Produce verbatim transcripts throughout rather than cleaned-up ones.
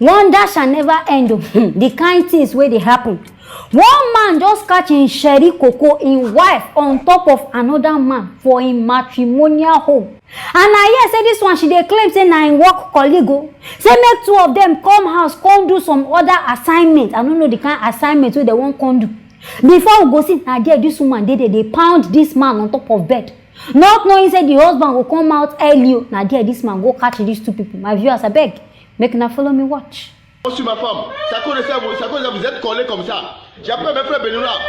Wonder shall never end o. Hmm, the kind things wey dey happen. One man just catch him sherry cocoa, him wife on top of another man for him matrimonial home. And I hear say this one, she dey claim say na him work colleague o. Say make two of them come house, come do some other assignment. I no know the kind assignment wey dem wan come do. Before we go see, na there this woman dey, dey, dey pound this man on top of bed. Not knowing say the husband go come out early o. Na there this man go catch these two people. My viewers, abeg, make una follow me watch. Reçu ma femme. C'est à cause de ça, vous, c'est à cause de ça, vous êtes collés comme ça. J'ai appelé mes frères béninois.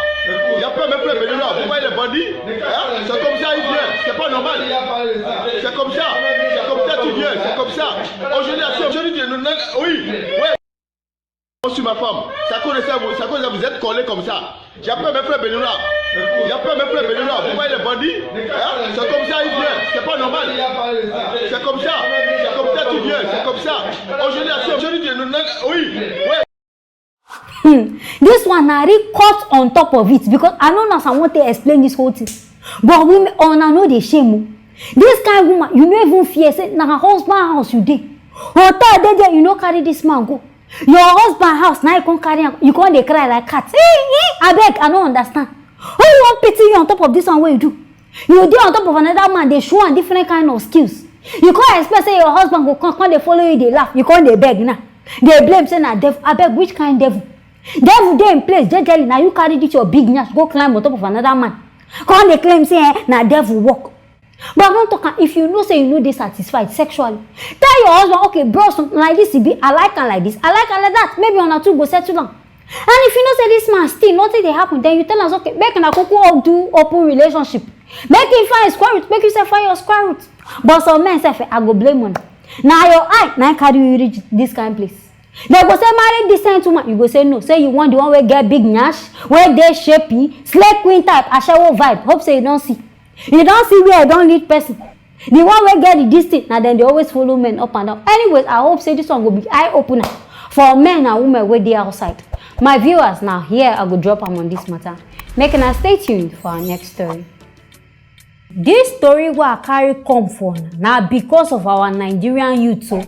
J'ai appelé mes frères béninois. Vous voyez les bandits? Hein? C'est comme ça, ils viennent. C'est pas normal. C'est comme ça. C'est comme ça, tu viens. C'est comme ça. Aujourd'hui, la sœur, aujourd'hui, tu nous, oui. Ouais. Reçu ma femme. C'est à cause de ça, vous, c'est à cause de ça, vous êtes collés comme ça. J'ai appelé mes frères béninois. J'ai appelé mes frères béninois. Vous voyez les bandits? Hein? C'est comme ça, ils viennent. C'est pas normal. C'est comme ça. C'est comme ça, tu viens. C'est comme ça. Aujourd'hui, la sœur, aujourd'hui, tu nous, oui. Ouais. Hmm. This one na real cut on top of it, because I no know as I wan take explain this whole thing. But women, una no dey shame o. This kind woman, you no even fear say na her husband house you dey. Hotel dey there, you no carry this man go. Your husband house, now you come carry am, you come dey cry like cat. Eh, eh, abeg, I no understand. Who wan pity you on top of this one wey you do? You dey on top of another man, dey show am different kind of skills. You come expect say your husband go come, come dey follow you, dey laugh. You come dey beg now. Dey blame say na devil. Abeg, which kind devil? Devil dey in place jejely. Na you carry this your big nyash go climb on top of another man. Come dey claim say, eh, na devil work. But I don talk am, if you know say you no dey satisfied sexually, tell your husband, "Okay, bros, like this e be, I like am like this, I like am like that." Maybe una two go settle am. And if you know say this man still, nothing dey happen, then you tell am, "Okay, make una kuku up do open relationship. Make him find square root, make you sef find your square root." But some men sef, eh, I go blame una. Na your eye na him carry you reach this kind place. Dem go say, "Marry decent woman." You go say no. Say you want the one wey get big nyash, wey dey shapy, slay queen type, ashawo vibe. Hope say you don see. You don see where I don lead person. The one wey get the this thing, na dem dey always follow men up and down. Anyways, I hope say this one go be eye opener for men and women wey dey outside. My viewers, now here I go drop am on this matter. Make una stay tuned for our next story. This story wey I carry come for una na because of our Nigerian youth o.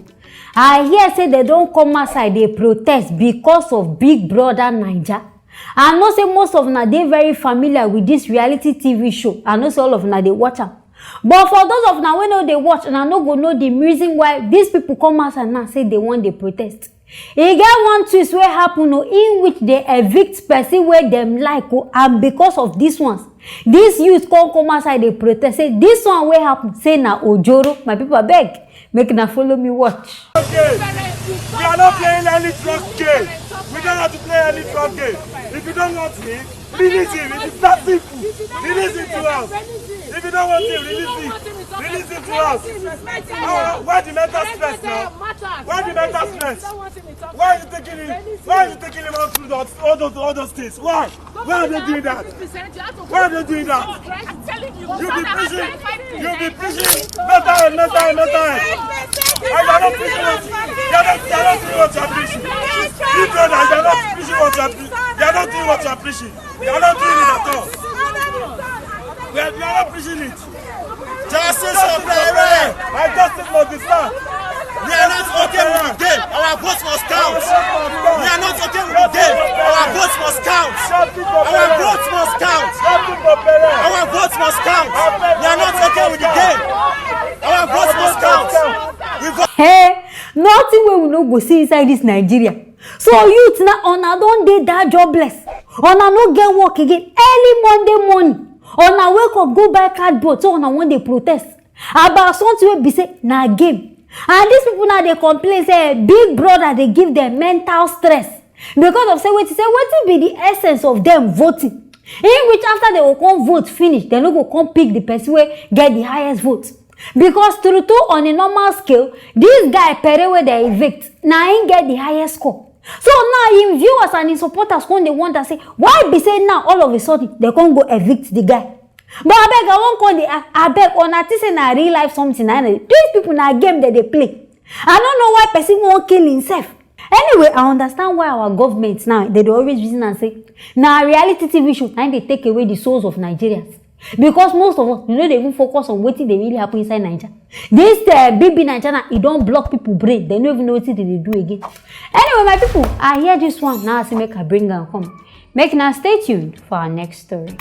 I hear say dem don come outside dey protest because of Big Brother Naija. I know say most of una dey very familiar with this reality T V show. I know say all of una dey watch am. But for those of una wey no dey watch, una no go know the reason why these people come outside now say dem wan dey protest. E get one twist wey happen o, in which dem evict person wey dem like o, and because of this ones, this youth come come outside dey protest say this one wey happen, say na ojoro. My people, abeg, make una follow me watch. Okay. We are not playing any drug game. We don't have to play any drug game. If you don't want me, release him. It is that simple. Release him to us. If you don't want him, release him. Release him to us. Uh, why the mental stress now? Why the mental stress? Why are you taking him? Why are you taking him out through all those, all those things? Why? Why are they doing that? Why are they doing that? You'll be preaching. You'll be preaching. No time, no time, no time. And you're not preaching what you, you're not, you're not doing what you're preaching. You know that you're not preaching what you're, you're not doing what you're preaching. You're not doing it at all. We are, you're not preaching it. Justice for Beere. And justice must be served. We are not okay with the game. Our votes must count. We are not okay with the game. Our votes must count. Our votes must count. Our votes must count. We are not okay with the game. Our votes must count. We vote. Hey, nothing wey we no go see inside this Nigeria. So youth, now una don dey that jobless. Una no get work again. Early Monday morning, una wake up, go buy cardboard, so una wan dey protest about something wey be say na game. And these people now dey complain say Big Brother dey give them mental stress because of say wetin, say wetin be the essence of them voting? In which after they go come vote finish, they no go come pick the person wey get the highest vote. Because true true, on a normal scale, this guy Pere wey they evict, na him get the highest score. So now him viewers and him supporters come dey wonder say why be say now all of a sudden they come go evict the guy. But abeg, I wan come dey ask, abeg, una think say na real life something na dey, these people na game dem dey play. I no know why person wan kill himself. Anyway, I understand why our government now, they dey always reason and say na reality T V show na dey take away the souls of Nigerians. Because most of us, we no dey even focus on wetin dey really happen inside Naija. This uh, big big Naija now, e don block people brain. They no even know wetin they dey do again. Anyway, my people, I hear this one now. I say make I bring am come. Make una stay tuned for our next story.